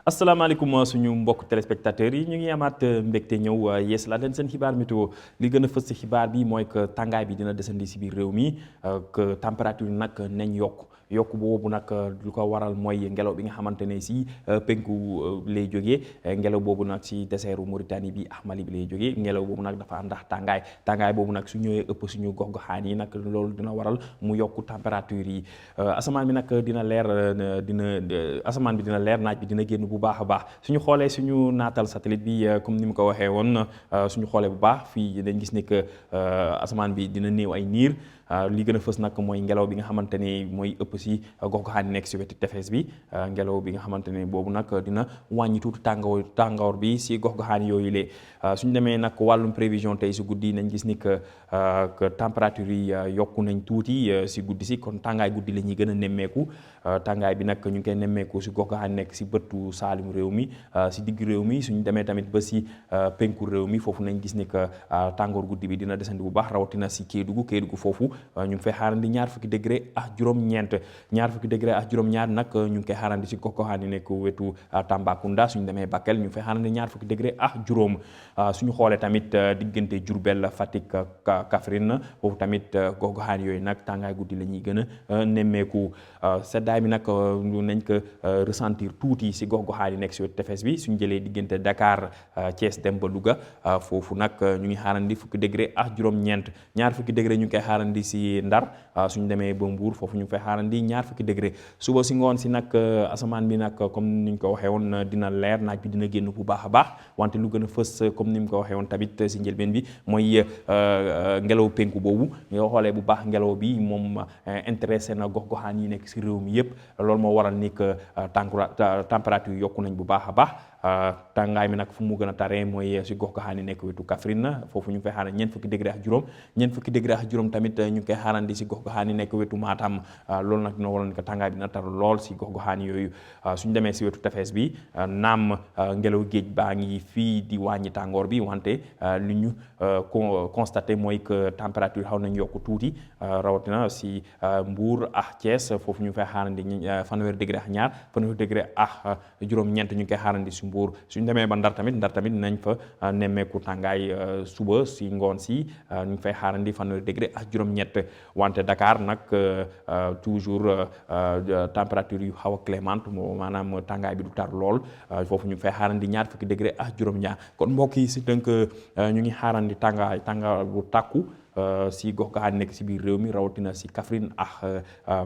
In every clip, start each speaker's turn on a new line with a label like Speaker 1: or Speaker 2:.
Speaker 1: asalaamaaleykum suñu mbokk téléspectateurs yi ñu ngi amaat mbégte ñëw yees la leen seen xibaar météo li gën a fës ci xibaar bi mooy que tàngaay bi dina desandi ci biir réew mi que température yi nag nañ yokk boobu nag lu ko waral mooy ngelaw bi nga xamante ne ci penku lay jógee ngelaw boobu nag ci désertu Mauritanie bi ak Mali bi lay jógee ngelaw boobu nag dafa ànd ak tàngaay boobu nag su ñëwee ëpp suñu gox-goxaan yi nag loolu dina waral mu yokk température yi asamaan bi nag dina leer asamaan bi dina leer naaj bi dina génn bu baax a baax suñu xoolee suñu naatal satellite bi comme ni mu ko waxee woon suñu xoolee bu baax fii dañ gis ne que asamaan bi dina néew ay niir li gën a fës nag mooy ngelaw bi nga xamante ne mooy ëpp si gox-goxaan yi nekk si wetu tefes bi ngelaw bi nga xamante ne boobu nag dina wàññi tuuti tàngoor bi si gox-goxaan yooyu lee suñu demee nag wàllum prévision tey si guddi nañ gis ni que température yi yokku nañ tuuti si guddi si kon tàngaay guddi la ñuy gën a nemmeeku tàngaay bi nag ñu ngi koy nemmeeku si gox-goxaan nekk si bëttu saalum réew mi si digg réew mi suñu demee tamit ba si penku réew mi foofu nañ gis ni que tàngoor guddi bi dina desandi bu baax rawatina si Kédougou foofu ñu ngi fay xaarandi ñaar fukki degré ak juróom-ñeent nag ñu ngi koy xaarandi si gox-goxaan yi nekk wetu Tambacounda suñu demee Bakel ñu ngi fay xaarandi ñaar fukki degré ak juróom suñu xoolee tamit diggante Diourbel Fatick Kaffrine foofu tamit gox-goxaan yooyu nag tàngaay guddi la ñuy gën a nemmeeku seddaay bi nag nañ ko ressentir tuuti si gox-goxaan yi nekk si wetu tefes bi suñu jëlee diggante Dakar Thiès dem ba Louga foofu nag ñu ngi xaarandi fukki degré ak juróom-ñeent ñaar fukki degré ñu ngi koy xaarandi si Ndar suñu demee ba Mbour foofu ñu ngi fay xaarandi ñaar fukki degré suba si ngoon si nag asamaan bi nag comme ni ñu ko waxee woon dina leer naaj bi dina génn bu baax a baax wante lu gën a fës comme ni mu ko waxee woon tamit si njëlbeen bi mooy ngelaw penku boobu yoo xoolee bu baax ngelaw bi moom intéressé na gox-goxaan yi nekk si réew mi yëpp loolu moo waral ni que température yokku nañ bu baax a baax tàngaay mi nag fu mu gën a taree mooy si gox-goxaan yi nekk wetu Kaffrine foofu ñu ngi fay xaarandi ñeent fukki degré ak juróom tamit ñu ngi koy xaarandi si gox-goxaan yi nekk wetu Matam loolu nag dina waral ni que tàngaay bi dina tar lool si gox-goxaan yooyu suñu demee si wetu tefes bi naam ngelaw géej baa ngi fii di wàññi tàngoor bi wante li ñu constaté mooy que température xaw nañ yokk tuuti rawatina si Mbour ak Thiès foofu ñu ngi fay xaarandi fanweeri degré ak juróom-ñeent ñu ngi koy xaarandi si Mbour suñu demee ba Ndar tamit nañ fa nemmeeku tàngaay suba si ngoon si ñu ngi fay xaarandi fanweeri degré ak juróom-ñett wante Dakar nag toujours température yu xaw a clémente maanaam tàngaay bi du tar lool foofu ñu ngi fay xaarandi ñaar fukki degré ak juróom-ñaar kon mbokk yi si tënk ñu ngi xaarandi tàngaay bu tàkku si gox-goxaan nekk si biir réew mi rawatina si Kaffrine ak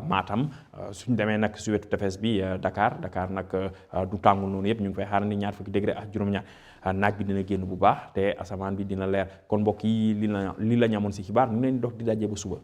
Speaker 1: Matam suñ demee nag si wetu tefes bi Dakar nag du tàngul noonu yëpp ñu ngi fay xaarandi ñaar fukki degré ak juróom-ñaar naaj bi dina génn bu baax te asamaan bi dina leer kon mbokk yi li la ñu amoon si xibaar ñu leen dox di daje ba suba.